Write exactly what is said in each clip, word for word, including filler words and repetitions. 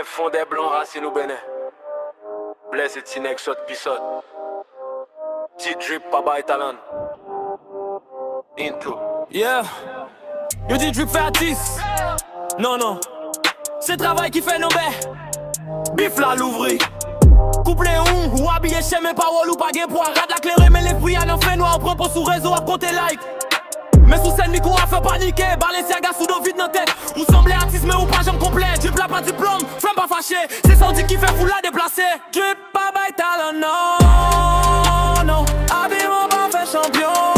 Fondè blan rasin ou Bennen. Blèze ti nèg sòt pi sòt. Ti Drip pa bay talan. Intro. Yeah. Yo di Drip fè atis. Non, non. Se travay ki fè nou bè. Bif la louvri. Kouple ou, ou abiye chen men pawòl ou pa gen pwa. Rad la klere men lespri a nan fenwa. Ou pran pòz sou rezo ap konte like. Men sou sèn mikwo a fè panike. Balenciaga sou do vid nan tèt. Ou sanble atis men ou pa janm konplè. Drip la pa diplòm, frè m pa fache. Se sa w di ki fè foul la deplase. Drip pa bay talan non, non. Abiman pa fè chanpyon.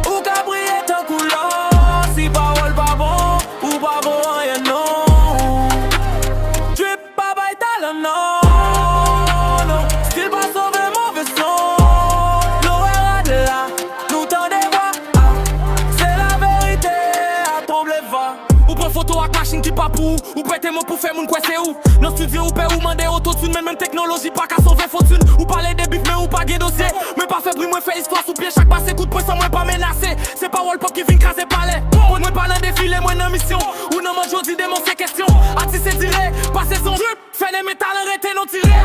Ou ka briye tankou lò. Si pawòl pa bon, ou pa bon anyen non. Drip pa bay talan non, non. Stil pa sove move son. Nou wè rad la, nou tande vwa. Se laverite a tonbe va. Ou pran foto ak machin ki pa pou ou. Ou pete mo pou fè moun kwè se ou. Nan estidyo ou pè ou mande ototune. Men menm teknoloji pa ka sove fòtin. Ou pale de bif men ou pa gen dosye. Men pa fè bri mwen fè istwa sou pye. Chak pase kout pwen san mwen pa menase. Se pawòl pòp ki vin kraze palè. Mwen, mwen pa nan defile, mwen nan misyon. Ou nan mòd jodi demen se kèsyon. Atis se dire, pa sezon. Drip, fè ne men talan rete non tire.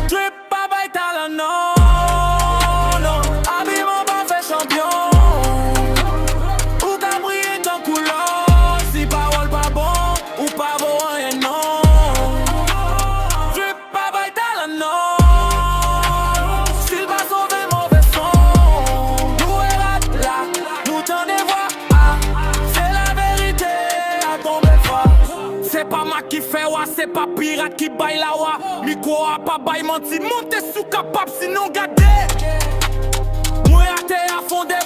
Drip pa bay talan non, non. Abiman pa fè chanpyon. Ou ka briye tankou lò. Si pawòl pa bon, ou pa vo anyen non. Drip pa bay talan non. Stil pa sove move son. Nou wè rad la, nou tande vwa a. Se laverite a tonbe fwa. Se pa mak ki fè wa, se pa pirat ki bay lawa. Mikwo a pa bay manti, monte si w kapab, sinon gade. Mwen atè a Fondè